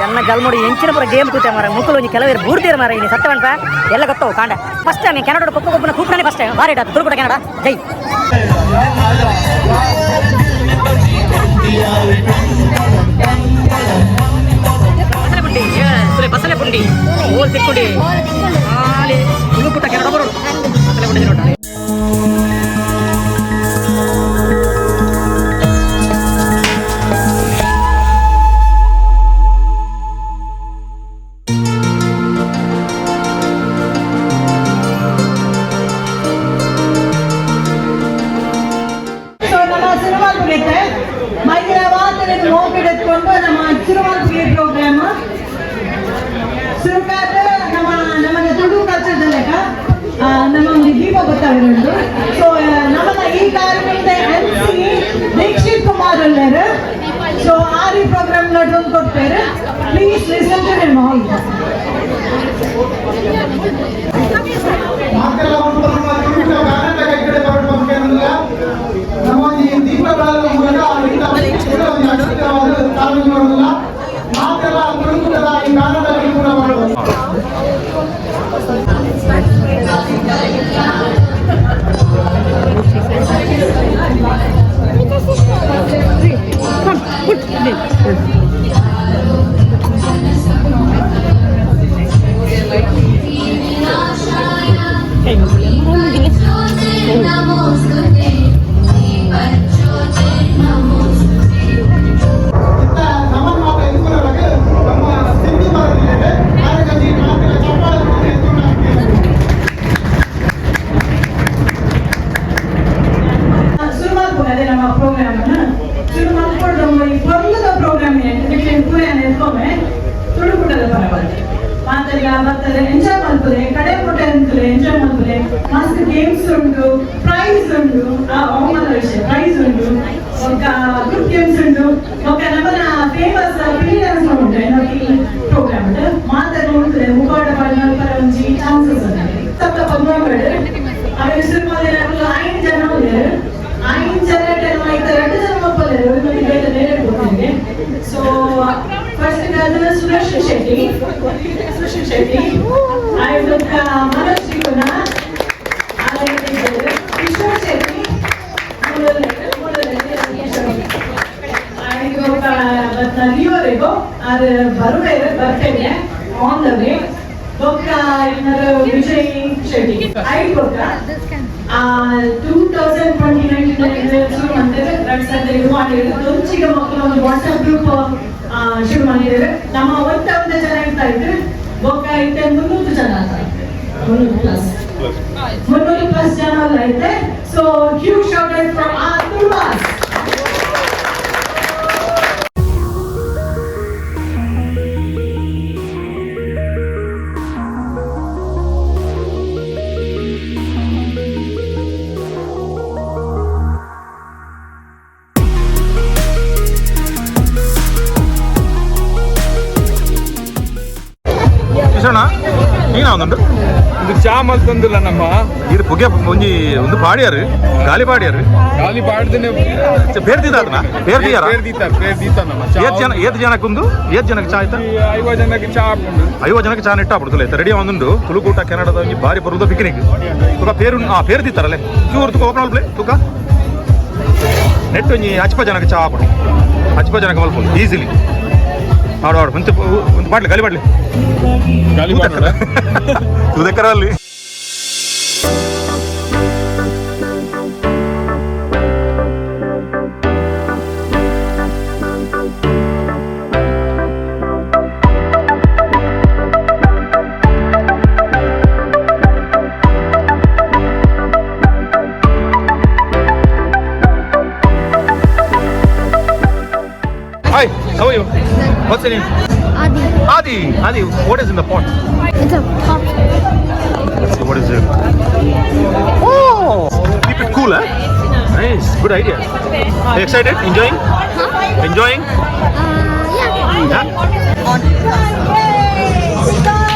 ಎನ್ನ ಜಲ್ಮುಡಿ ಎಂಚಿನ ಪೂರ ಗೇಮ್ ತೂತೆ ಮಾರ. ಮುಕ್ಕುಲು ಒಂಜಿ ಕೆಲವೇರು ಬೂರ್ದಿರ ಮಾರ. ಇನಿ ಸತ್ಯ ಪನ್ಪ ಎಲ್ಲ ಗೊತ್ತವು ಕಾಂಡ. ಫಸ್ಟ್ ಟೈಮ್ ಕೆನಡಾ ಕೊಪ್ಪು ಕೊಪ್ಪುನ ಕೂಪುನೇ ಫಸ್ಟ್ ಟೈಮ್. ಬಾರಿ ತುಳುಕೂಟ ಕೆನಡಾ ಜೈ. ಬಸಳೆ ಪುಂಡಿ, ಬಸಳೆ ಪುಂಡಿ ಓಲ್ ತಿಕ್ಕುಂಡಿ ಆಲಿ ತುಳುಕೂಟ ಕೆನಡಾ ಬರೋಡು ಬಸಳೆ ಪುಂಡಿ ನೋಡ. ಸೊ ನಮ್ಮ ಸಿನಿಮಾಲ್ಪುಗೆ ಮೈದಿರ ವಾತನ ಮೋಕೆಡೆತ್ಕೊಂಡು ನಮ್ಮ ಸಿನಿಮಾಲ್ಪುಗೆ ಪ್ರೋಗ್ರಾಮ್ ಸುರುಕಾದ ನಮ್ಮ ನಮ್ಮನ ತುಳು ಕಲ್ಚರ್ದ ಲೆಕ್ಕ ನಮ್ಮ ಒಂದು ದೀಪ ಗೊತ್ತಾಗಿರುಂಟು. ಸೊ ನಮ್ಮನ ಈ ಕಾರ್ಯಕ್ರಮದ ಎಂ ಸಿ ದೀಕ್ಷಿತ್ ಕುಮಾರ್ ಉಲ್ಲೇರು. ಸೊ ಆರ್ ಈ ಪ್ರೋಗ್ರಾಮ್ ನಡ್ಕೊಂಡು ಕೊಡ್ತಾರೆ. Please listen to him all. ಮಾತೆಲ್ಲ ಒಂದು ನಮ್ಮ ತುಳುಟ ಕರ್ನಾಟಕ ಈ ಕಡೆ ಬರಬೇಕು. ನಮ್ಮ ಈ ದೀಪ ಬೆಳಗುವ ಮೂಲಕ ಇಂಥ ಒಂದು ಅಗತ್ಯವಾದ ಚಾಲನೆ ಮಾಡೋದಿಲ್ಲ. ಮಾತೆಲ್ಲ ತುಳುಕೂಟದ ಈ ಕರ್ನಾಟಕ ಕೂಡ ಮಾಡಬಹುದು. ಇತ್ತ ನಮ್ಮ ಮಾತ ಎದುರೊಳಗೆ ನಮ್ಮ ಸಿಂಧು ಭಾರತೀಯರು ಆರಗಂಜಿ ಮಾತಿನ ಚಪ್ಪಾಳೆ ಕೊಟ್ಟು ಎದ್ದು. ಶುರು ಮಲ್ಪುಗ. ಅದೇ ನಮ್ಮ ಪ್ರೋಗ್ರಾಮ್ ಶುರು ಮಲ್ಪೊಡು. ಈ ಪೊರ್ಲುದ ಪ್ರೋಗ್ರಾಮ್ ನಿಕ್ಲೆನ್ ಪೂರ ಎತ್ಕೊಮೆ ತುಳುಕೂಟದ ಪರವಾಗಿ. ಮಾತೆಲ್ಲ ಬರ್ತದೆ, ಎಂಜಾಯ್ ಮಲ್ಪುಲೆ. ಕಡೆ ಪುಟ್ಟ ಅಂತಲೆ ಎಂಜಾಯ್ ಮಲ್ಪುಲೆ. ಮಸ್ತ್ ಗೇಮ್ಸ್ ಉಂಟು, ಪ್ರೈಸ್ ಉಂಟು. ಆ ಅವಮಾನ ವಿಷಯ, ಪ್ರೈಸ್ ಉಂಟು, ಬೊಕ್ಕ ಗ್ರೂಪ್ ಗೇಮ್ಸ್ ಉಂಟು. ಬೊಕ್ಕ ನಮ್ಮನ ಫೇಮಸ್ ಪಿಲಿ ಡ್ಯಾನ್ಸ್ ಉಂಟು. ಈ ಪ್ರೋಗ್ರಾಮ್ ಉಂಟು, ಮಾತೆಲ್ಲ ಉಂಟು. ಮುಖಾಡ ಮಲ್ಪರ ಒಂಜಿ ಚಾನ್ಸಸ್ ಉಂಟು. ಸಪ್ತ ಪದ್ಮಗಡು ಅವೆ ಶುರು ಮಾಡಿದ್ರೆ ಐದು ಜನ ಉಲ್ಲೆರ್. ಐದು ಜನ ಐತ ಎರಡು ಜನ ಮಕ್ಕಳು ಬೇರೆ ಬೇರೆ ಕೊಡ್ತೀನಿ. ಸೊ ಫಸ್ಟ್ ಅದು ಸುದರ್ಶನ್ ಶೆಟ್ಟಿ, ಸುದರ್ಶನ್ ಶೆಟ್ಟಿ ಆಯ್ತು. ಮನೋಜ್ ಶ್ರೀಕುನ, ಕಿಶೋರ್ ಶೆಟ್ಟಿ ಆಯ್ತು. ಲಿಯೋರೆಗೋ ಅದು ಬರುವೇರು, ಬರ್ತೇನೆ, ಆನ್ the way. ಬೊಕ್ಕ ಇನ್ನರು ವಿಜಯ್ ಶೆಟ್ಟಿ ಐದು. ಬೊಕ್ಕ 2029 ಶುರು ಮಾಡ್ತೇವೆ. 2000 ಇದು ಮಾಡಿದ್ರು. ದೊಂಚಿಗ ಮಕ್ಕಳು ಒಂದು ವಾಟ್ಸ್ಆಪ್ ಗ್ರೂಪ್ ಶುರು ಮಾಡಿದ್ದೇವೆ. ನಮ್ಮ ಒಂದ ಒಂದು ಜನ ಇರ್ತಾ ಇದ್ರು. ಬೊಕ್ಕ ಇತ್ತೆ 300 ಜನ, 300 ಪ್ಲಸ್, 300 ಪ್ಲಸ್ ಜನ ಎಲ್ಲ ಐತೆ. So huge shout out from our Tuluvas. ಕಿಶೋಣ, ನೀನಾವೊಂದುಂಡು. ಇದು ಚಾ ಮಲ್ತೊಂದಿಲ್ಲ ನಮ್ಮ. ಇದು ಪುಗೆ ಒಂಜಿ ಒಂದು ಪಾಡಿಯಾರು, ಗಾಲಿ ಪಾಡಿಯಾರು. ಗಾಲಿ ಪಾಡ್ದನೆ. ಪೇರ್ ದೀತಾರನ, ಪೇರ್ ದೀಯಾರ? ಪೇರ್ ದೀತಾರ್, ಪೇರ್ ದೀತ ನಮ್ಮ ಚಾ. ಏತ್ ಜನ, ಏತ್ ಜನಕ್ಕೊಂದು, ಏತ್ ಜನಕ್ಕೆ ಚಾ ಆಯ್ತಾ? ಈ 50 ಜನಕ್ಕೆ ಚಾ ಹಾಕೊಂಡು. 50 ಜನಕ್ಕೆ ಚಾ ನೆಟ್ಟಾಬಿಡ್ತಲ್ಲ. ರೆಡಿ ಒಂದುಂಡು. ತುಳುಕೂಟ ಕೆನಡದ ಒಂಜಿ ಬಾರಿ ಬರುದ ಪಿಕ್ನಿಕ್. ತುಕ ಪೇರು, ಆ ಪೇರು ದೀತಾರಲ್ಲೇ. ಚೂರು ತುಕ ಓಪನ್ ಮಲ್ಪಲೆ. ತುಕ ನೆಟ್ ಒಂಜಿ ಅಚ್ಪ ಜನಕ್ಕೆ ಚಾ ಹಾಪುಂಡು. ಅಚ್ಪ ಜನಕ್ಕೆ ಮಲ್ಪುಂಡು ಈಸಿಲಿ. ಆಡು ಆಡು, ಒಂತೆ ಒಂದು ಬಾಟ್ಲಿ ಗಾಲಿ ಬಾಟ್ಲಿ. ಗಾಲಿ ಪಾಡೋಣ. ತುದಕ್ಕರಲ್ಲಿ. Hi, how are you? What's your name? Adi. Adi. Adi, what is in the pot? It's a pop. Let's see, what is it? Oh, keep it cool, eh? Nice, good idea. Are you excited? Enjoying? Huh? Enjoying? Yeah. Yeah?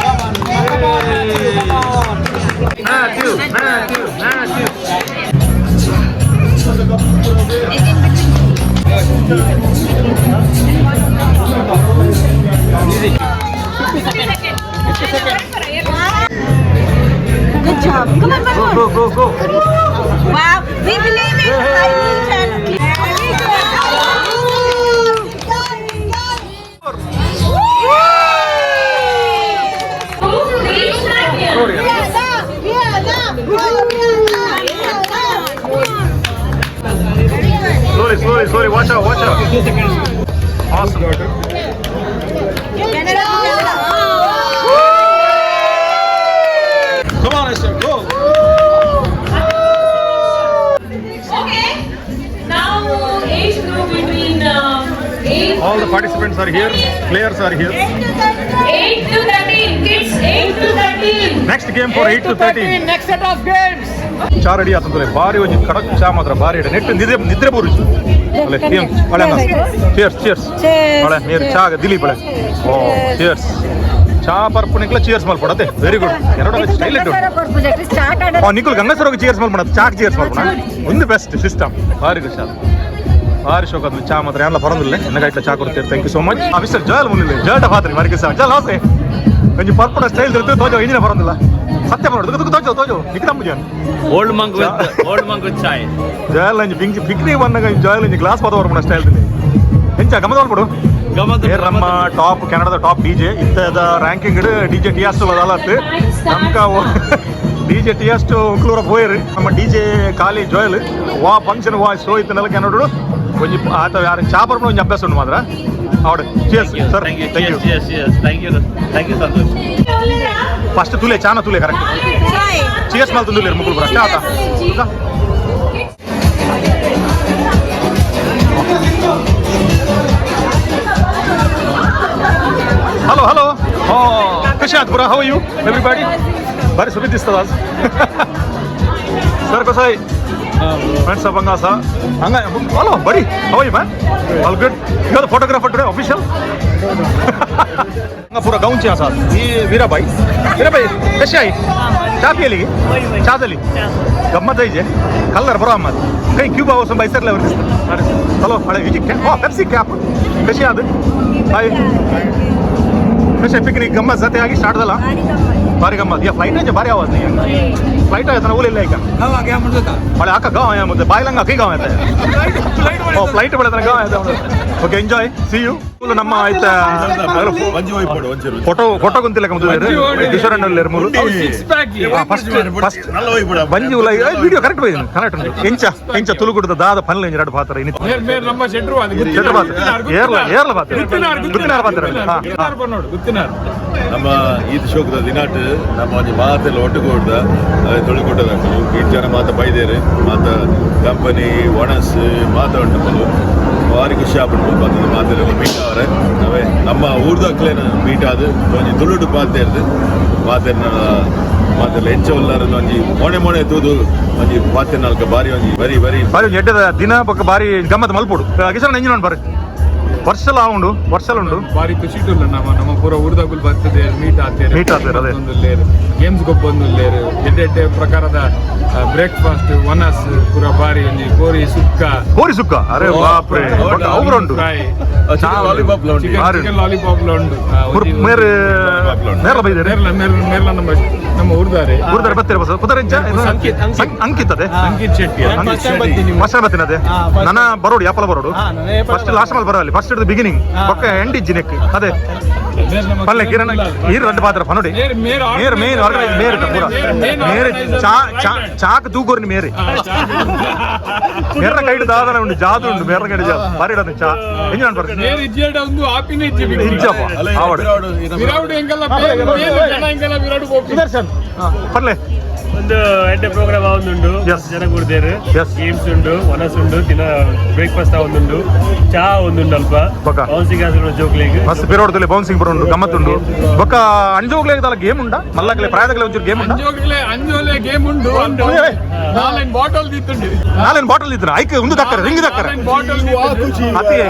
Matthew, Matthew, Matthew. Easy. Slowly, slowly, slowly. Watch out, watch out. Awesome. Come on, Esther, go. Okay. Now age group between 8 All the participants are here. Players are here. 8 to 13. Kids 8 to 13. Next game for 8 to 13. Next set of games. ಚಾ ready ಆತಂದ್ರೆ ಬಾರಿ ಒಂಜಿ ಕಡಕ್ ಚಾ ಮಾತ್ರ ಬಾರಿ ಇಡ ನೆಟ್ ನಿದ್ರೆ ನಿದ್ರೆ ಬರುಜು ಅಲ್ಲೇ ಒಳ್ಳೆ ಚಿಯರ್ಸ್ ಚಿಯರ್ಸ್ ಒಳ್ಳೆ ನೀರು ಚಾ ದಿಲೀಪ್ ಒಳ್ಳೆ ಓ ಚಿಯರ್ಸ್ ಚಾ ಪರ್ಪುನಿಕ್ಲ ಚಿಯರ್ಸ್ ಮಲ್ಪಡತ್ತೆ. Very good. ಎರಡು ಸ್ಟೈಲ್ ಇಟ್ಟು ನಿಖಲ್ ಗಂಗಸರೋಗಿ ಚಿಯರ್ಸ್ ಮಲ್ಪಡ, ಚಾಕ್ ಚಿಯರ್ಸ್ ಮಲ್ಪಡ. ಒಂದು ಬೆಸ್ಟ್ ಸಿಸ್ಟಮ್. ಬಾರಿ ಖುಷಿ ಆದ, ಬಾರಿ ಶೋಕ್ ಅದು. ಚಾ ಮಾತ್ರ ಎಲ್ಲ ಬರೋದಿಲ್ಲ ಎನ್ನ ಇಟ್ಲ ಚಾ ಕೊಡ್ತೀರಿ. Thank you so much. Mister Joel ಮುನ್ನಿಲ್ಲ ಜೋಯಲ್ ಪಾತ್ರಿ ಬಾರಿ ಖುಷಿ. ಜಲ್ ನಮಸ್ತೆ. ಒಂಜಿ ಪರ್ಪುನ ಸ್ಟೈಲ್ ತಿರುತು ತೋಜೋ ಇಂಜಿನ ಬರೋದಿಲ್ಲ ಸತ್ಯ ಬರೋದು ತುಕು ತೋಜೋ ತೋಜೋ ನಿಕ್ ನಮ್ಮ ಜನ. Old Monk with chai. Joel ಅಂಜಿ ಪಿಂಕ್ ಪಿಕ್ನಿಕ್ ಬಂದಾಗ ಜೋಯಲ್ ಅಂಜಿ ಗ್ಲಾಸ್ ಪದ ಬರ್ಪುನ ಸ್ಟೈಲ್ ತಿಂದೆ. ಎಂಚ ಗಮದ ಕೊಡು. ಗಮದ. ಏ ನಮ್ಮ ಟಾಪ್ ಕೆನಡಾದ ಟಾಪ್ ಡಿಜೆ ಇತ್ತದ ranking DJ T S ಅದಾಲತ್ತು ನಮ್ಕ DJ T S ಉಂಕ್ಲೂರ ಪೋಯರು. ನಮ್ಮ ಡಿಜೆ ಖಾಲಿ ಜೋಯಲ್ ವಾ ಫಂಕ್ಷನ್ ವಾ ಶೋ ಇತ್ತನೆಲ್ಲ ಕೆನಡು ಒಂಜಿ ಆತ ಯಾರು ಚಾ ಬರ್ಪುನ ಒಂಜಿ ಅಭ್ಯಾಸ ಉಂಟು ಮಾತ್ರ ಅವಡು. Cheers sir. Thank you. Thank you. Cheers, cheers, thank you, thank you, Santosh. First ತುಲೆ ಚಾನ ತುಲೆ ಕರೆಕ್ಟ್. ಚಿಯರ್ಸ್ ಮಲ್ತುಂದುಲ್ಲೇರು ಮುಕುಲು ಪೂರ ಚಾ ಆತ. ಹಲೋ ಹಲೋ, ಖುಷಿ ಆಯ್ತು ಪುರ. How you everybody? ಬಾರಿ ಸುಬಿದ್ ದಿಸ್ತದ ಸರ್. ಕಸಾಯ್ ಫ್ರೆಂಡ್ಸ್ ಅಪ್ಪಂಗ ಸಹ ಹಂಗ. Hello buddy, how you man? All good? You are photographer today official. ಹಂಗ ಪೂರ ಗೌಂಚಿ ಆಸ ಈ ವೀರಾಬಾಯಿ. ವೀರಾಬಾಯಿ ಕಶಿ ಆಯಿ ಚಾ ಪಿಯಲಿಗೆ ಚಾದಲ್ಲಿ ಗಮ್ಮತ್ ಐಜೆ ಕಲ್ಲರ್ ಬರೋ ಅಮ್ಮತ್ ಕೈ ಕ್ಯೂಬಾ house ಬೈಸರ್ಲೆ ಅವ್ರಿಗೆ. ಹಲೋ ಹಳೆ ವಿಜಿಕ್ ಓ ಪೆಪ್ಸಿ ಕ್ಯಾಪ್ ಕಶಿ ಅದು ಹಾಯ್ ಕಶಿ ಪಿಕ್ನಿಕ್ ಗಮ್ಮತ್ ಜೊತೆ ಆಗಿ ಸ್ಟಾರ್ಟ್ ದಲ್ಲ ಬಾರಿ ಗಮ್ಮತ್. ಯಾ ಫ್ಲೈಟ್ ಐತೆ ಬಾರಿ ಆವಾಜ್ नहीं ಫ್ಲೈಟ್ ಆಯ್ತಾನ ಊಲಿಲ್ಲ ಈಗ ಮಳೆ ಹಾಕ ಗಾಂವ್ ಆಯ ಮುದ್ದೆ ಬಾಯ್ಲಂಗ ಕೈ ಗಾಂವ್ ಆಯ್ತಾ ಓ ಫ್ಲೈಟ್ ಬೆಳೆದ ಗಾಂವ್ ಆಯ್ತಾ. Okay, enjoy, see you. ನಮ್ಮ ಆಯ್ತಾ ಫೋಟೋ ಫೋಟೋ ಗುಂತಿಲ್ಲ ಕಿಶೋರ್ ಅಣ್ಣ ಮೂರು six pack. First first ಬಂಜಿ ಉಲ್ಲ ವಿಡಿಯೋ ಕರೆಕ್ಟ್ ಹೋಯ್ತು ಕರೆಕ್ಟ್ ಉಂಟು. ಎಂಚ ಎಂಚ ತುಳುಗುಡ್ದ ದಾದ ಪನ್ಲ ಇಂಜ ಎರಡು ಪಾತ್ರ ಇನಿ. ಮೇರ್ ಮೇರ್ ನಮ್ಮ ಶೆಟ್ರು ಅದು. ಶೆಟ್ರು ಪಾತ್ರ. ಏರ್ಲ ಏರ್ಲ ಪಾತ್ರ. ಗುತ್ತಿನಾರ್. ಗುತ್ತಿನಾರ್ ಪಾತ್ರ. ಹಾ. ಗುತ್ತಿನಾರ್ ಬನ್ನೋಡು ಗುತ್ತಿನಾರ್. ನಮ್ಮ ಈದ್ ಶೋಕದ ದಿನಾಟ್ ನಮ್ಮ ಒಂಜಿ ಮಾತೆಲ್ಲ ಒಟ್ಟುಗೂಡ್ದ ತುಳುಕೂಟದ ಈಟ್ ಜನ ಮಾತ ಬೈದೇರು ಮಾತ ಕಂಪನಿ ಒಣಸ್ ಮಾತ ಉಂಟು ಮೊದಲು ಭಾರಿ ಖುಷಿ ಆಪುಂಡು ಬತ್ತದ ಮಾತೆಲ್ಲ ಮೀಟ್ ಅವರೆ ಅವೇ ನಮ್ಮ ಊರ್ದಕ್ಲೇನ ಮೀಟ್ ಆದ್ ಒಂಜಿ ತುಳುಟು ಪಾತೆರ್ದು ಪಾತೆರ್ನ ಮಾತೆಲ್ಲ ಎಂಚ ಉಲ್ಲಾರ ಒಂಜಿ ಮೊಣೆ ಮೊಣೆ ತೂದು ಒಂಜಿ ಪಾತೆರ್ ನಾಲ್ಕ ಬಾರಿ ಒಂಜಿ ಬರಿ ಬರಿ. ಬಾರಿ ಒಂಜಿ ಎಡ್ಡೆದ ದಿನ ಬೊಕ್ಕ ಬಾರಿ ಗಮ್ಮತ್ ಮಲ್ಪೊಡು. ಕಿಶನ್ ಎಂಜಿನ್ ಬಾರಿ ವರ್ಷಲ ಉಂಡು ವರ್ಷಲ ಉಂಡು. ಬಾರಿ ಖುಷಿ ಇಟ್ಟುಲ್ಲ ನಮ್ಮ ನಮ್ಮ ಪೂರ ಊರ್ದಾಗುಲ್ ಬರ್ತದೆ ಮೀಟ್ ಆತೇರು. Meet ಆತೇರು, ಅದೇ. ಲೇರು ಗೇಮ್ಸ್ ಗೊಬ್ಬೊಂದುಲ್ಲೇರು ಎಡ್ಡೆ ಎಡ್ಡೆ ಪ್ರಕಾರದ ಬ್ರೇಕ್ಫಾಸ್ಟ್ ಒನಸ್ ಪೂರ ಬಾರಿ ಒಂಜಿ ಕೋರಿ ಸುಕ್ಕ. ಕೋರಿ ಸುಕ್ಕ, ಅರೆ ಬಾಪ್ರೆ. ಅವ್ರು ಉಂಟು. Fry lollipop. Chicken ಬಾರಿ. ಚಿಕನ್ ಲಾಲಿಪಾಪ್ ಉಂಡು. ಮೇರೆ ಮೇರ್ಲ ಬೈದೇರು. ಮೇರ್ಲ ಮೇರ್ಲ ಮೇರ್ಲ ನಮ್ಮ ನಮ್ಮ ಊರ್ದಾರೆ. ಊರ್ದಾರೆ ಬತ್ತೀರ ಬಸ್ ಪುದರೆಂಚ? ಅಂಕಿತ್, ಅಂಕಿತ್. ಅಂಕಿತ್ ಅದೇ. ಅಂಕಿತ್ ಶೆಟ್ಟಿ. ಫಸ್ಟ್ ಬತ್ತೀನಿ ಅದೇ ನನ್ನ ಬರೋಡು ಯಾಪಲ ಬರೋಡು. ಫಸ್ಟ್ ಲಾಸ್ಟ್ ಮೇಲೆ ಬರೋಲ್ಲ, ಫಸ್ಟ್ ಹಿಡಿದು ಬಿಗಿನಿಂಗ್ ಬೊಕ್ಕ ಎಂಡ್ ಇಜ್ಜಿ ನೆಕ್ ಅದೇ. ಮೇರ್ ನಮ್ಮ ಪಲ್ಲೆ ಕಿರಣ ಈರ್ ರಡ್ಡು ಪಾತ್ರ ಪನೋಡಿ. ಮೇರ್ ಮೇರ್ ಮೇರ್ ಮೇನ್ ಆರ್ಗನೈಸ್ ಮೇರ್ ಪೂರ ಮೇರ್ ಚಾ ಚಾ ಚಾಕ್ ತೂಗೋರ್ನಿ ಮೇರೆ ಮೇರ್ನ ಕೈಡ್ ದಾದನ ಉಂಡು ಜಾದು ಉಂಡು ಮೇರ್ನ ಕೈಡ್ ಜಾದು ಬಾರಿ ಇಡೋದು ಚಾ ಎಂಜಾನ್ ಬರ್ತೀನಿ. ಮೇರ್ ಇಜ್ಜೇಡ ಒಂದು ಆಪಿನ ಇಜ್ಜಿ. ಇಜ್ಜಪ್ಪ ಆವಡು. ವಿರಾಟ್ ಎಂಕಲ್ಲ ಮೇರ್ ಜನ ಎಂಕಲ್ಲ ವಿರಾಟ್ ಗೋಪಿ. ಸುದರ್ಶನ್ ಪರ್ಲೆ. ಒಂದು ಎಡ್ಡೆ ಪ್ರೋಗ್ರಾಮ್ ಆವೊಂದುಂಡು. Yes. ಜನ ಕೂಡ್ದೇರು. Yes. Games ಉಂಡು, ಒನಸ್ ಉಂಡು, ತಿನ್ನ ಬ್ರೇಕ್ಫಾಸ್ಟ್ ಆವೊಂದುಂಡು, ಚಾ ಒಂದುಂಡು ಅಲ್ಪ. ಬೊಕ? ಬೌನ್ಸಿಂಗ್ ಆಸುಂಡು ಜೋಕ್ಲೆಗ್. ಮಸ್ತ್ ಪಿರೋಡ್ದಲ್ಲಿ ಬೌನ್ಸಿಂಗ್ ಬರೋಂಡು ಗಮ್ಮತ್ತುಂಡು. ಬೊಕ್ಕ ಅಂಜೋಗ್ಲೆ ದಾಲ ಗೇಮ್ ಉಂಡ ಮಲ್ಲಕ್ಲೆ ಪ್ರಾಯದಗ್ಲೆ ಒಂಚೂರು ಗೇಮ್ ಉಂಡ. ಅಂಜೋಗ್ಲೆ ಅಂಜೋಲೆ ಗೇಮ್ ಉಂಡು. ಉಂಡೆ. ನಾಲ್ಕು ಬಾಟಲ್ ದಿತ್ತುಂಡು. ನಾಲೇನು ಬಾಟಲ್ ಇದ್ರ ಐಕ್ ಒಂದು ದಕ್ಕರೆ ರಿಂಗ್ ದಕ್ಕರೆ. ನಾಲ್ಕು ಬಾಟಲ್ ದಿತ್ತುಂಡು. ಅತಿ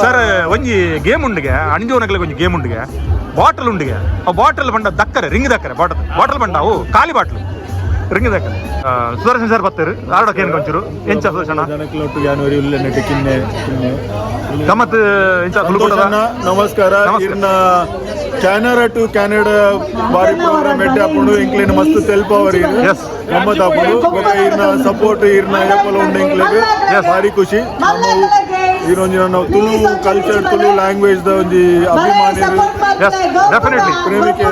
ಸರ್ ಒಂಜಿ ಗೇಮ್ ಉಂಡಿಗೆ ಅಣಜೋನಗ್ಲೆ ಒಂಜಿ ಗೇಮ್ ಉಂಡಿಗೆ ಬಾಟಲ್ ಉಂಡಿಗೆ ಆ ಬಾಟಲ್ ಬಂಡ ದಕ್ಕರೆ ರಿಂಗ್ ದಕ್ಕರೆ ಬಾಟಲ್ ಬಾಟಲ್ ಬಂಡ ಅವು ಖಾಲಿ ಬಾಟ್ಲ್ ರಿಂಗ್ ದಕ್ಕರೆ. ಸುದರ್ಶನ್ ಸರ್ ಬತ್ತರು ಆಡೋಕೆ ಏನು ಕೊಂಚೂರು ಎಂಚ ಸುದರ್ಶನ? ಗಮ್ಮತ್ ಎಂಚ ತುಳುಕೂಟದ? ನಮಸ್ಕಾರ. ನಮಸ್ಕಾರ. ಇರ್ನ Canara to Canada ಬಾರಿ ಪ್ರೋಗ್ರಾಮ್ ಎಡ್ಡೆ ಆಪುಂಡು. ಇಂಕ್ಲೇನ ಮಸ್ತ್ ತೆಲ್ಪ ಅವರ್. Yes. ಗಮ್ಮತ್ ಆಪುಂಡು. ಬೊಕ ಇರ್ನ ಸಪೋರ್ಟ್ ಇರ್ನ ಏಪಲ ಉಂಡು ಇಂಕ್ಲೆಗ್. Yes. ಬಾರಿ ಖುಷಿ. ನಮ್ಮ ಈರೊಂಜಿ ನಾವು ತುಳು ಕಲ್ಚರ್, ತುಳು ಲ್ಯಾಂಗ್ವೇಜ್ ದ ಒಂಜಿ ಅಭಿಮಾನಿ. Yes, definitely. ಪ್ರೇಮಿಕೆ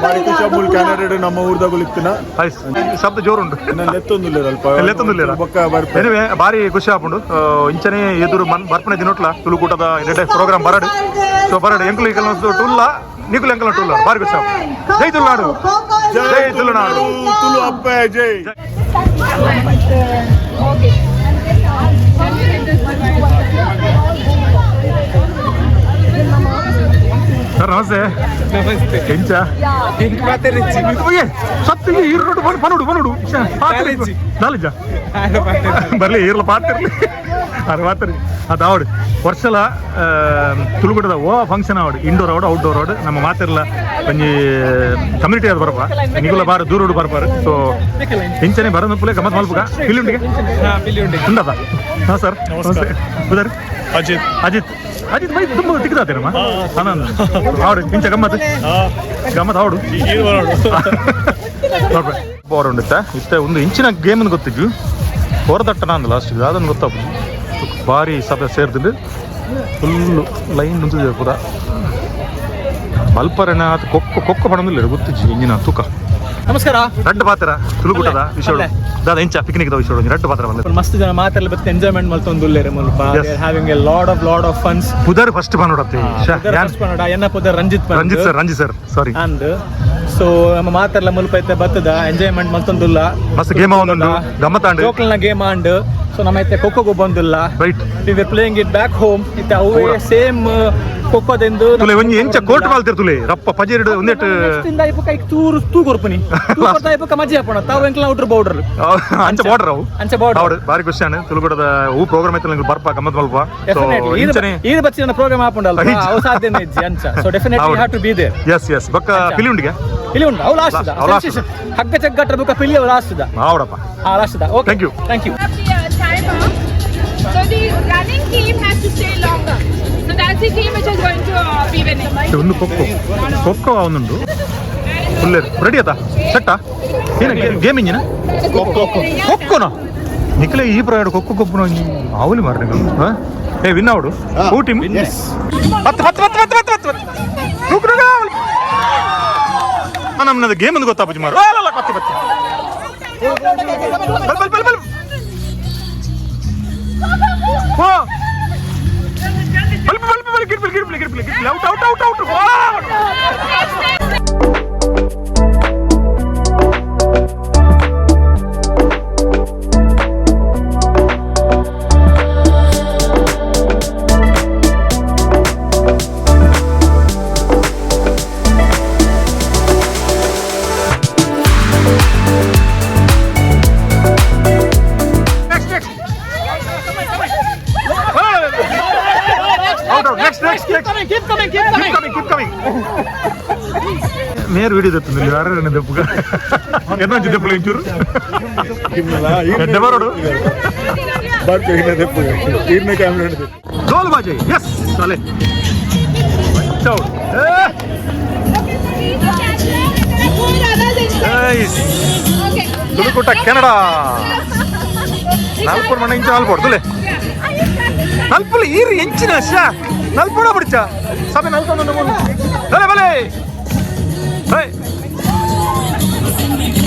ಬಾರಿ ಖುಷಿ. ಮೂಲ ಕ್ಯಾನಡಾ ನಮ್ಮ ಊರ್ದಗುಲಿತ್ತಿನ. ಶಬ್ದ ಜೋರುಂಡು. ಲೆತ್ತೊಂದುಲ್ಲೆರ್ ಅಲ್ಪ. ಲೆತ್ತೊಂದುಲ್ಲೆರ? ಬೊಕ್ಕ ಬರ್ಪೆ. ಎನಿವೆ, ಬಾರಿ ಖುಷಿ ಆಪುಂಡು. ಇಂಚನೆ ಎದುರು ಮನ್ ಬರ್ಪನೆ ದಿನೊಟ್ಲ ತುಳುಕೂಟದ ಎಡ್ಡೆ ಪ್ರೋಗ್ರಾಮ್ ಬರಡು. ಸೊ ಬರಡು. ಎಂಕುಲು ಈಕಲ್ನ ಟುಲ್ಲ, ನಿಕುಲು ಎಂಕಲ್ನ ಟುಲ್ಲ. ಬಾರಿ ಖುಷಿ ಆಪುಂಡು. ಜೈ ತುಳುನಾಡು, ಜೈ ತುಳುನಾಡು. ತುಳು ಅಪ್ಪೆ ಜೈ. ಸರ್, ನಮಸ್ತೆ. ನಮಸ್ತೆ. ಎಂಚ? ಎಂಕ್. ಸತ್ತು ಈ ರೋಡ್ ಪನುಡು ಪನುಡು. ಕಾಲೇಜಿ. ಕಾಲೇಜಾ? ಬರ್ಲಿ, ಈರ್ಲ ಪಾತಿರ್ಲಿ, ಅದು ಮಾತ್ರ ಅದು ಆವಡು. ವರ್ಷಲ ತುಳುಗುಡದ ಓ ಫಂಕ್ಷನ್ ಆವಡು, ಇಂಡೋರ್ ಆವಡು, ಔಟ್ಡೋರ್ ಆವಡು, ನಮ್ಮ ಮಾತಿರ್ಲ ಒಂಜಿ ಕಮ್ಯುನಿಟಿ ಅದು ಬರಪ. ನಿಗುಲ ಬಾರ ದೂರೋಡು ಬರ್ಪಾರು. ಸೊ ಇಂಚನೆ ಬರೋದು ಪುಲೆ ಗಮ್ಮತ್ ಮಲ್ಪುಗ. ಪಿಲಿ ಉಂಡಿಗೆ ಉಂಡದ. ಹಾಂ ಸರ್, ನಮಸ್ತೆ. ಉದರ್? ಅಜಿತ್. ಅಜಿತ್, ಅಜಿತ್ ಬೈ ತುಂಬ ತಿಕ್ಕದಾತೇನಮ್ಮ ಆನಂದ್ ಆವಡು. ಇಂಚ ಗಮ್ಮತ್ ಗಮ್ಮತ್ ಆವಡು. ಬೋರ್ ಉಂಡಿತ್ತ ಇತ್ತೆ. ಒಂದು ಇಂಚಿನ ಗೇಮ್ ಗೊತ್ತಿದ್ದು ಹೊರದಟ್ಟನ ಅಂದ ಲಾಸ್ಟ್ ಅದನ್ನು ಗೊತ್ತಾಗ್ಬೋದು. ಭಾರಿ ಸಭೆ ಸೇರ್ದುಂಡು, ಫುಲ್ಲು ಲೈನ್ ನಿಂತಿದೆ ಪೂರ. ಮಲ್ಪರೆನ ಆತ ಕೊಕ್ಕ ಕೊಕ್ಕ ಪಡೊಂದಿಲ್ಲ, ಗೊತ್ತಿಜ್ಜಿ ಇಂಜಿನ ತೂಕ. ನಮಸ್ಕಾರ. ರಡ್ಡ್ ಪಾತ್ರ ತುಳುಕೂಟದ ವಿಷಯ ದಾದ? ಇಂಚ ಪಿಕ್ನಿಕ್ the ವಿಷಯ ರಡ್ಡ್ ಪಾತ್ರ ಬಂದ. ಮಸ್ತ್ ಜನ ಮಾತೆಲ್ಲ ಬತ್ತೆ, ಎಂಜಾಯ್ಮೆಂಟ್ ಮಲ್ತೊಂದುಲ್ಲೆರ್ ಮುಲ್ಪ. Having a lot of funs. ಪುದರ್ ಫಸ್ಟ್ ಬಂದೋಡತ್ತೆ. ಎನ್ನ ಪುದರ್ ರಂಜಿತ್. ರಂಜಿತ್ ಸರ್, ರಂಜಿತ್ ಸರ್, ಸಾರಿ. ಅಂದ್ ಸೊ ನಮ್ಮ ಮಾತೆಲ್ಲ ಮುಲ್ಪ ಐತೆ ಬತ್ತದ ಎಂಜಾಯ್ಮೆಂಟ್ ಮಲ್ತೊಂದುಲ್ಲ. ಮಸ್ತ್ ಗೇಮ್ ಆವೊಂದುಂಡು, ಗಮ್ಮತ್ತಾಂಡ್. ಜೋಕ್ಲ್ನ ಗೇಮ್ ಆಂಡ್. ಸೊ ನಮ್ಮ ಐತೆ kho kho ಬಂದುಲ್ಲ. We are playing it back home. ಇತ್ತೆ ಅವೇ ಸೇಮ್ ಖೋಖೋದೆಂದು. ತುಲೆ, ಒಂಜಿ ಎಂಚ ಕೋರ್ಟ್ ಮಾಲ್ತಿರ್ ತುಲೆ, ರಪ್ಪ ಪಜೀರ್ಡ್ ಒಂದೆಟ್. ಇಂದ ಇಪ್ಪಕ ಐಕ್ ತೂರು ತೂ ಕೊರ್ಪುನಿ, ತೂ ಕೊರ್ತಾ ಇಪ್ಪಕ ಮಜಿ ಆಪುಣ. ತಾವು ಎಂಕ್ಲ ಔಟರ್ ಬೌಡರ್. ಅಂಚ ಬಾರ್ಡರ್ ಅವು. ಅಂಚ ಬಾರ್ಡರ್. ಹೌದು, ಬಾರಿ ಖುಷಿ ಆಂಡ್. ತುಳುಕೂಟದ ಹೂ ಪ್ರೋಗ್ರಾಮ್ ಐತಲ್ಲ, ಬರ್ಪ ಗಮ್ಮತ್ ಮಲ್ಪ. ಸೊ ಇಂಚನೆ ಈ ಬಚ್ಚಿನ ಪ್ರೋಗ್ರಾಮ್ ಆಪುಂಡಲ್ಲ, ಅವು ಸಾಧ್ಯನೇ ಇಜ್ಜಿ ಅಂಚ. So definitely have to be there. S S ಬೊಕ್ಕ ಪಿಲಿ ಉಂಡಿಗೆ? ಪಿಲಿ ಉಂಡು, ಅವು ಲಾಸ್ಟ್. ಅವು last. ಹಗ್ಗ ಚಗ್ಗಟ್ರ ಬೊಕ್ಕ ಪಿಲಿ, ಅವು ಲಾಸ್ಟ್. ಆವಡಪ್ಪ. ಆ last. Okay. Thank you. Thank you. The timer. So the running team has to stay longer. So that's the team which is going to be winning. ಒಂದು ಕೊಕ್ಕೋ ಕೊಕ್ಕೋ ಅವನುಂಡು. ಫುಲ್ ರೆಡಿ ಆತಾ? ಸೆಟ್ಟಾ? ಏನು ಗೇಮ್ ಇಂಜಿನ? ಕೊಕ್ಕೋನಾ? ನಿಖಿಲ, ಈ ಪ್ರಾಯಡ್ ಕೊಕ್ಕೋ ಕೊಪ್ಪುನ ಆವಲಿ ಮಾರ್ರೆ ನಿಕುಲು. ಏ, ವಿನ್ ಆವಡು. ಹೂ ಟೀಮ್? ಪತ್ತು ಪತ್ತು ಪತ್ತು ಪತ್ತು ಪತ್ತು ಪತ್ತು ಪತ್ತು. ನೂಕು ನೂಕು ಆವಲಿ. ನಮ್ಮದು ಗೇಮ್ ಒಂದು ಗೊತ್ತಾಪುಜಿ ಮಾರು. ಅಲ್ಲ, ಪತ್ತಿ ಪತ್ತಿ, ಬಲ್ ಬಲ್ ಬಲ್ ಬಲ್. ಓ ಬಲ್ ಬಲ್ ಬಲ್, ಗಿರ್ಬಿಲ್ ಗಿರ್ಬಿಲ್ ಗಿರ್ಬಿಲ್ ಗಿರ್ಬಿಲ್. Out out out out. Next next, out out. Next next next. Keep coming, keep keep coming, keep coming. ಮೇರ್ ವಿಡಿಯೋ తెత్తుంది. ಯಾರು ದೆಪ್ಪುಗ ಎನ್ನೊಂಜಿ ದೆಪ್ಪುಲು ಇಂಚೂರು ಎಡ್ಡೆ ಬರೋಡು. ಬರ್ಪೆ ದೆಪ್ಪು, ಈರ್ನ ಕ್ಯಾಮ್ರಾ. ಡೋಲ್ ಬಾಜೆ. ಎಸ್, ಅಲೆ out. Okay. Tulukoota Canada ನಲ್ಪುರ್ ಮಣ್ಣ ಇಂಚ ನಲ್ಪೋಡು ತುಲೆ. ನಲ್ಪುಲು ಈರು ಎಂಚಿನ ಶಾ ನಲ್ಪುಡ ಬಿಡ್ಚ ಸಭೆ ನಲ್ತೊಂದು. ಬಲೆ ಬಲೆ ಹೇ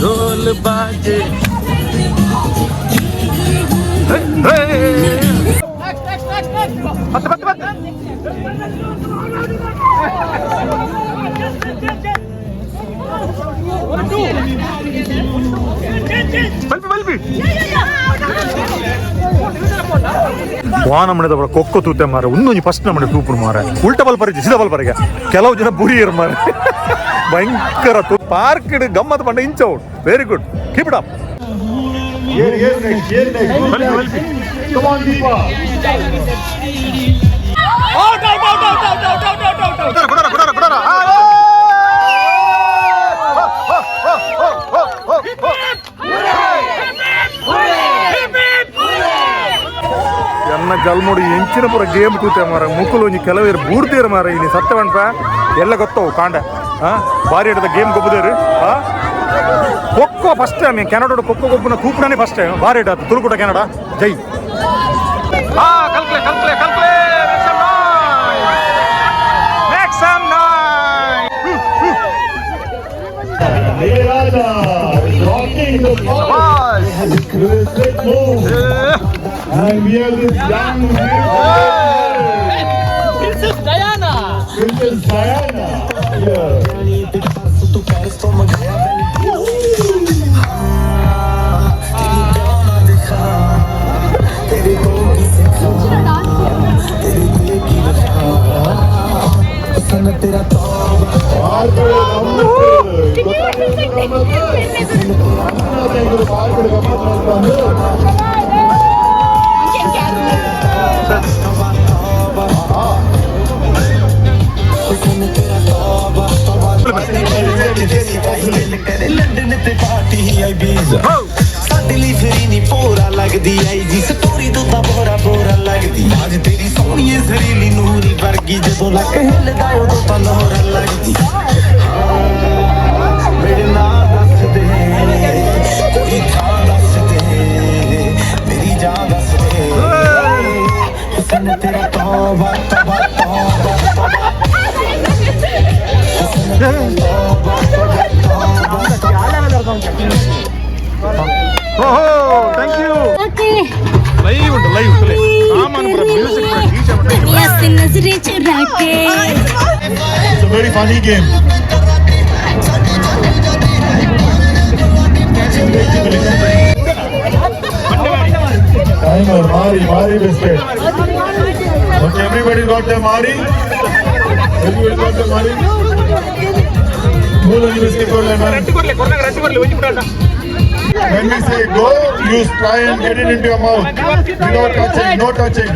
ಡೋಲ್ ಬಾಜೆ ಹೇ ಹೇ. ಪತ್ತು ಪತ್ತು ಪತ್ತು. Pulpy pulpy. ವಾ ನಮ್ಮನೆ ಕೊಕ್ಕೋ ತೂತೆ ಮಾರ. ಒಂದೊಂಜಿ ಫಸ್ಟ್ ನಮ್ಮನೆ ತೂಪುನು ಮಾರ. ಉಲ್ಟ ಬಲ್ ಪರಿಚಯ, ಸೀದಾ ಬಲ್ ಪರಿಗೆ. ಕೆಲವು ಜನ ಬುರಿಯರ್ ಮಾರ. ಭಯಂಕರ ಪಾರ್ಕ್ ಗಮ್ಮತ್ ಪಂಡ ಇಂಚ. Very good, keep it up. ಏರ್ ಏರ್ ನೆಕ್ಸ್ಟ್, ಏರ್ next? Pulpy pulpy. Come on Deepa. ಗುಡಾರ ಗುಡಾರ ಗುಡಾರ ಗುಡಾರ. ಆ, ಏ! ಹೋ, ಹೋ, ಹೋ, ಹೋ, ಹೋ, ಹೋ, ಹೋ. ಎನ್ನ ಜಲ್ಮುಡಿ ಎಂಚಿನ ಪೂರ ಗೇಮ್ ತೂತೆ ಮಾರ. ಮುಕುಲು ಒಂಜಿ ಕೆಲವೇರು ಬೂರ್ದೇರು ಮಾರ. ಇನಿ ಸತ್ಯ ಪನ್ಪ, ಎಲ್ಲ ಗೊತ್ತವು ಕಾಂಡ. ಬಾರಿ ಹಿಡಿದ ಗೇಮ್ ಗೊಬ್ಬದೇರು. ಖೋಖೋ ಫಸ್ಟ್ ಟೈಮ್ ಕೆನಡೋಡು ಖೋಖೋ ಗೊಬ್ಬನ ತೂಪುನೇ ಫಸ್ಟ್ ಟೈಮ್. ಬಾರಿ ಹಿಡ ತುಳುಕೂಟ ಕೆನಡಾ ಜೈ. ಆ ಕಲ್ಕ್ಲೆ ಕಲ್ಕ್ಲೆ ಕಲ್ಕ್ಲೆ. Make some noise. And we have this young Princess Diana. Princess Diana here. London ਤੇ ਪਾਰਟੀ ਆਈ ਬੀਜ਼ ਸਾਡੇ ਲਈ ਫਰੀ ਨਹੀਂ ਪੋਰਾ ਲੱਗਦੀ ਆਈ ਜੀ ਸਟੋਰੀ ਤੋਂ ਤਾਂ ਬੋਰਾ ਬੋਰਾ ਲੱਗਦੀ ਅੱਜ ਤੇਰੀ ਸੋਹਣੀਏ ਜ਼ਰੀਲੀ ਨੂਰੀ ਵਰਗੀ ਜਦੋਂ ਲੱਕ ਹਿੱਲਦਾ ਉਦੋਂ ਤਾਂ ਲੋਰਾ ਲੱਗਦੀ ਮੇਰੇ ਨਾਂ ਦੱਸ ਦੇ ਕੋਈ ਥਾਂ ਦੱਸ ਦੇ ਮੇਰੀ ਜਾਨ ਦੱਸ ਦੇ ਹੁਸਨ ਤੇਰਾ ਤੌਬਾ ਤੌਬਾ ਤੌਬਾ ਤੌਬਾ ਹੁਸਨ ਤੇਰਾ ਤੌਬਾ ਤੌਬਾ ಓಹೋ, thank you. Live ಉಂಟು, ಲೈವ್ ಸಾಮಾನು ಪೂರ, ಮ್ಯೂಸಿಕ್ ಪೂರ, ಡಿಜೆ ಉಂಟು. से नजरें चुरा के It's a very funny game. Timer, Mari, Mari biscuit. Okay, everybody got their Mari? Everybody got their Mari? ಮೂಲೊಂಜಿ biscuit ಕೊಡ್ಲೆ man. ರಟ್ಟು ಕೊಡ್ಲೆ ಕೊರ್ನಾಗ ರಟ್ಟು ಕೊಡ್ಲೆ ಒಂಜಿ ಪುಟಾಟ. When we say go, you try and get it into your mouth without touching, no touching.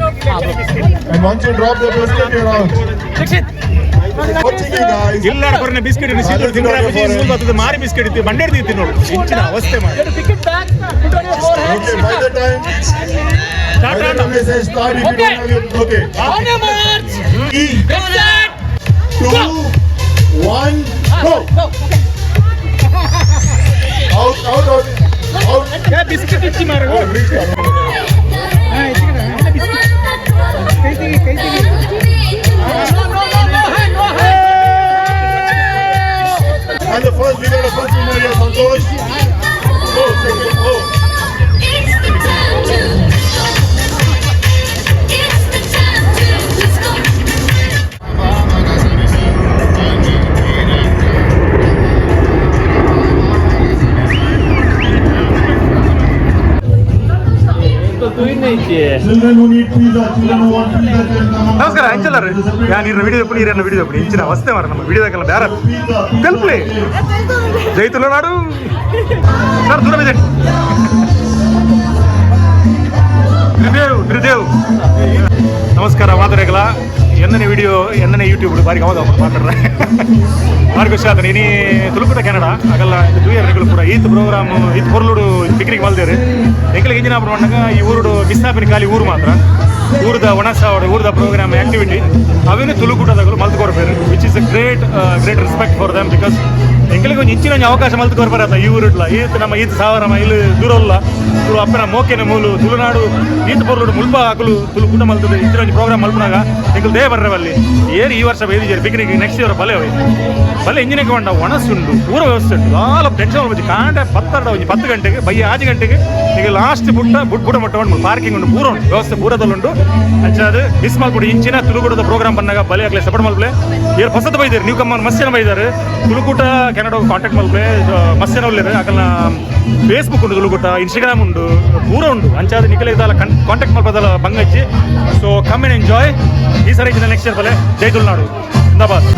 And once you drop the biscuit, you're out. Watching you guys. ಇಲ್ಲ ಕೊರ್ನೆ biscuit ಸೀದಾ ತಿಂದ್ರೆ ಮೂಲ್ ಬರ್ತದೆ ಮಾರಿ biscuit ಇತ್ತು ಬಂಡೇರ್ ತಿಂತಿ ನೋಡು ಇಂಚಿನ ಅವಸ್ಥೆ ಮಾಡಿ. Pick it back, put on your forehead. Okay, by the time we say start, if you don't have your, okay. On your march. Three, Get set. two, one, go. Out, out, out, out. Biscuit ಇಚ್ಚಿ ಮಾರ. Oh, reach out. And the first, we got a first winner here, Santosh. Oh, second, oh. It's the time to It's the time to let's go. Children who need pizza, children who want pizza can come on. ನಮಸ್ಕಾರ ಅಂಚಲ್ಲರು ಯಾ ನೀರು video ತಪ್ಪು ನೀರನ್ನ video ತಪ್ಪು ಇಂಚಿನ ಅವಸ್ಥೆ ಮಾರ ನಮ್ಮ ವಿಡಿಯೋದಾಗೆಲ್ಲ ಬೇರೆ ಕಲ್ಪ್ಲೆ ಜೈ ತುಳುನಾಡು ಸರ್ ದೂರ ಬಿದ್ದೆ ತ್ರಿದೇವ್ ತ್ರಿದೇವ್ ನಮಸ್ಕಾರ ಮಾತಾಡಗಲ ಎನ್ನನೆ ವಿಡಿಯೋ ಎನ್ನನೆ ಯೂಟ್ಯೂಬ್ ಬಾರಿ ಗಮದ ಮಾತಾಡ್ರೆ ಬಾರಿ ಖುಷಿ ಆತ ಇನಿ ತುಳುಕುಟ ಕೆನಡಾ ಆಗಲ್ಲ 2 ಇಯರ್ ಪೂರ ಈತ್ ಪ್ರೋಗ್ರಾಮ್ ಈತ್ ಹೊರ್ಲುಡು ಪಿಕ್ನಿಕ್ ಮಲ್ದೇರು ಎಂಕಲಿಗೆ ಇಂಜಿನ ಪಂಡಗ ಈ ಊರುಡು ಮಿಸ್ನಾಪಿನ ಖಾಲಿ ಊರು ಮಾತ್ರ ಊರದ ಒಣಸ ಊರದ ಪ್ರೋಗ್ರಾಮ್ ಆಕ್ಟಿವಿಟಿ ಅವೇನು ತುಳುಕೂಟದಾಗಲು ಮಲ್ತು ಕೊರ್ಪೇರು, which is a great great respect for them, because ಎಂಕಲಿಗೆ ಒಂಜಿ ಇಂಚಿನ ಒಂಜಿ ಅವಕಾಶ ಮಲ್ತು ಕೊರ್ಪರತ್ತ ಈ ಊರುಡ್ಲ ಈತ್ ನಮ್ಮ ಈತ್ ಸಾವಿರ ಮೈಲ್ ದೂರಲ್ಲ ತುಳು ಅಪ್ಪನ ಮೋಕೆನ ಮೂಲು ತುಳುನಾಡು ಈತ್ ಪೊರ್ಲುಡು ಮುಲ್ಪ ಹಾಕಲು ತುಳು ಕೂಟ ಮಲ್ತದೆ ಇಂಚಿನ ಒಂಜಿ ಪ್ರೋಗ್ರಾಮ್ ಮಲ್ಪುನಾಗ ಎಂಕಲ್ they ಬರ್ರೆ ಬಲ್ಲಿ ಏರು ಈ ವರ್ಷ ಬೈದಿಜೇರು ಪಿಕ್ನಿಕ್ ನೆಕ್ಸ್ಟ್ ಇಯರ್ ಬಲೆ ಹೋಯ್ ಬಲೆ ಇಂಜಿನಿಗೆ ಕೊಂಡ ಒಣಸುಂಡು ಪೂರ ವ್ಯವಸ್ಥೆ ಉಂಟು ಆಲ ಟೆನ್ಷನ್ ಮಲ್ಪುಜಿ ಕಾಂಡೆ ಪತ್ತಡ ಒಂಜಿ 10 ಗಂಟೆಗೆ ಬಯ್ಯ 6 ಗಂಟೆಗೆ ಈಗ ಲಾಸ್ಟ್ ಬುಟ್ಟ ಬುಟ್ ಬುಡ ಮಟ್ಟ ಉಂಟು ಪಾರ್ಕಿಂಗ್ ಉಂಟು ಪೂರ ಉಂಟು ವ್ಯವಸ್ಥೆ ಪೂರದಲ್ಲುಂಟು ಅಂಚಾದ ಮಿಸ್ ಮಲ್ಪುಡಿ ಇಂಚಿನ ತುಳುಕೂಟದ ಪ್ರೋಗ್ರಾಮ್ ಬಂದಾಗ ಬಲೆ ಆಗಲಿ ಸಪೋರ್ಟ್ ಮಲ್ಪಲೆ ಏರು ಹೊಸತು ಬೈದಾರೆ ನೀವು ಕಮ್ಮನ್ ಮಸ್ತ್ ಜನ ಬೈದಾರೆ ತುಳುಕೂಟ ಕೆನಡಾ ಕಾಂಟ್ಯಾಕ್ಟ್ ಮಲ್ಪಲೆ ಮಸ್ತ್ ಜನ ಉಲ್ಲೇರು ಅಕಲ್ನ ಫೇಸ್ಬುಕ್ ಉಂಟು ತುಳುಕೂಟ ಇನ್ಸ್ಟಾಗ್ರಾಮ್ ಉಂಟು ಪೂರ ಉಂಟು ಅಂಚಾದ ನಿಕಲೆ ಇದಲ್ಲ ಕಾಂಟ್ಯಾಕ್ಟ್ ಮಲ್ಪದಲ್ಲ ಬಂಗಜ್ಜಿ. ಸೊ ಕಮ್ ಅಂಡ್ ಎಂಜಾಯ್ ಈ ಸರಿ ನೆಕ್ಸ್ಟ್ ಇಯರ್ ಬಲೆ. ಜೈ ತುಳುನಾಡು ಜಿಂದಾಬಾದ್.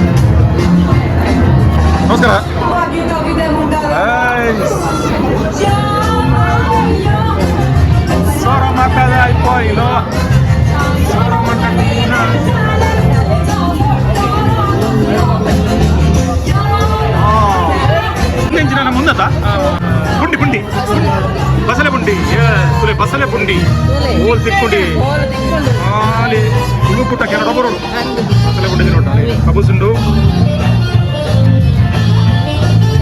ನಮಸ್ಕಾರ. ಸೋರ ಮಾತಾದ అయిపోయిలో ಸೋರ ಇಂಚಿನ ಮುಂದತ ಪುಂಡಿ ಪುಂಡಿ ಬಸಳೆ ಪುಂಡಿ ತುಲೆ ಬಸಳೆ ಪುಂಡಿ ಓಲ್ ತಿಕ್ಕೊಂಡಿ ಆಲಿ ತುಳುಕುಟ ಕೆನಡ ಬರೋಡು ಬಸಳೆ ಪುಂಡಿ ನೋಟ ಕಬುಸುಂಡು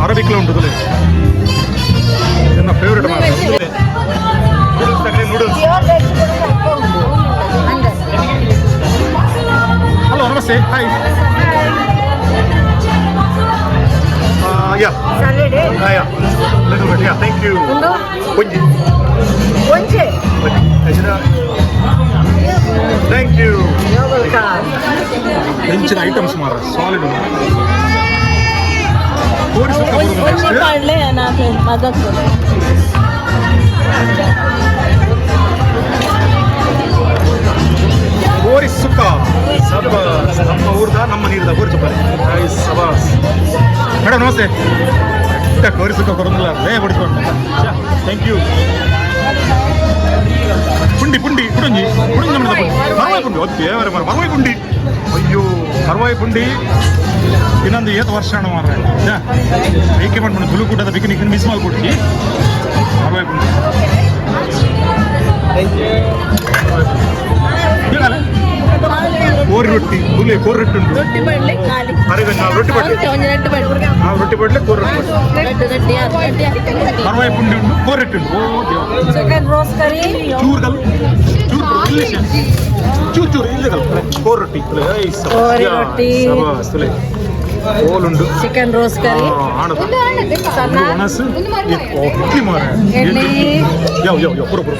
ಅರಬಿಕ್ಲ ಉಂಟು ತುಲೆ ನನ್ನ ಫೇವರೇಟ್ ನೂಡಲ್ಸ್ ತಗಲೆ noodles. Say hi. Yeah. Salad. Yeah. Little bit. Yeah. Thank you. ಒಂಜಿ. ಒಂಜೆ. Thank you. Welcome. ಹೆಂಚಿನ items ಮಾರ ಸಾಲಿಡ್ ಕೋರಿ ಸುಕ್ಕ ಬರೋದು ನೆಕ್ಸ್ಟ್. ಕೋರಿ ಸುಕ್ಕ ಸಬಾಸ್. ನಮ್ಮ ಊರ್ದ ನಮ್ಮ ನೀರ್ದ ಕೋರಿ ಸುಕ್ಕ ಸಬಾಸ್. ಮೇಡಮ್ ನಮಸ್ತೆ. ಕೋರಿ ಸುಕ್ಕ ಕೊಡೋದಿಲ್ಲ ಲೇ ಬಡಿಸ್ಕೊಂಡು. Thank you. ಪುಂಡಿ ಪುಂಡಿ ಪುಡಂಜಿ ಪುಡಂಜಿ ನಮ್ಮ ಮರವಾಯಿ ಪುಂಡಿ ಒತ್ತಿ ದೇವರೇ ಮರ ಮರವಾಯಿ ಪುಂಡಿ. ಅಯ್ಯೋ ಮರವಾಯಿ ಪುಂಡಿ ಇನ್ನೊಂದು ಏತ್ ವರ್ಷ ಅಣ್ಣ ಮಾರ್ರೆ. ಏಕೆ ಮಾಡ್ಕೊಂಡು ತುಳುಕೂಟದ ಪಿಕ್ನಿಕ್ ಮಿಸ್ ಮಾಡ್ಕೊಡ್ತಿ ಮರವಾಯಿ ಪುಂಡಿ. ಹೇಳಲ್ಲ ಕೋರಿ ರೊಟ್ಟಿ ತುಲೆ ಕೋರಿ ರೊಟ್ಟಿ ಉಂಟು. ಅರೆ ನಾವು ರೊಟ್ಟಿ ಪಡ್ಲೆ, ನಾವು ರೊಟ್ಟಿ ಪಡ್ಲೆ ಕೋರಿ ರೊಟ್ಟಿ ಪಡ್ಲೆ. ಮರವಾಯಿ ಪುಂಡಿ ಉಂಟು, ಕೋರಿ ರೊಟ್ಟಿ ಉಂಟು. ಓ ದೇವ. ಚಿಕನ್ ರೋಸ್ ಕರಿ. ಚೂರು ಕಲ್ ಚೂರು ಇಲ್ಲಿ ಚೂರು ಚೂರು ಇಲ್ಲೇ ಕಲ್ ಕೋರಿ ರೊಟ್ಟಿ ತುಲೆ. ಕೋರಿ ರೊಟ್ಟಿ. ಸಬಾಸ್ ತುಲೆ ಓಲುಂಡು. ಚಿಕನ್ ರೋಸ್ ಕರಿ. ಆಣದ ಒಣಸು ಇಡ್ಲಿ ಮಾರ. ಇಡ್ಲಿ. ಯಾವ ಯಾವ ಯಾವ ಪುರ ಪುರ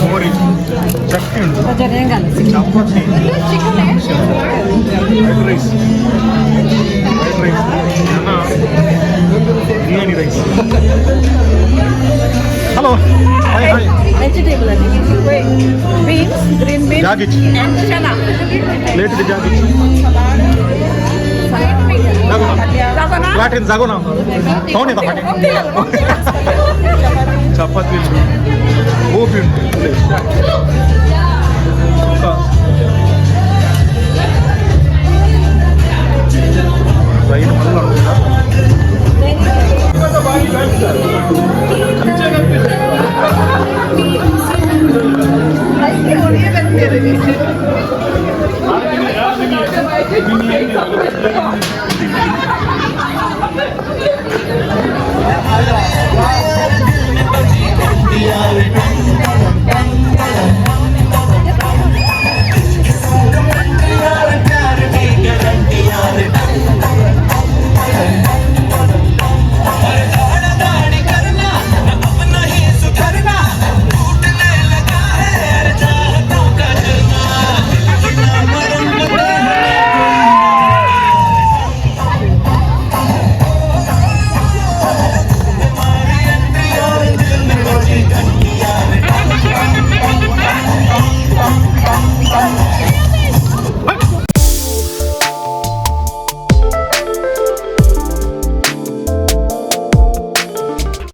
ಕೋರಿ ಚಟ್ನಿ ಉಂಟು, chapati, white rice, white rice, biryani rice. Hello, hi hi. Vegetable beans, green beans ಜಾಗಿಚ್ and chana. Plate ಜಾಗಿಚ್ Platina ಜಾಗೋನ Kaun ಇದೆ ಪಾಟಿ. ಚಪಾತಿ ಉಂಟು, ಗೋಬಿ ಉಂಟು, ಸುಕ್ಕ ಲೈನ್ ಮಲ್ಲ ಉಂಟು.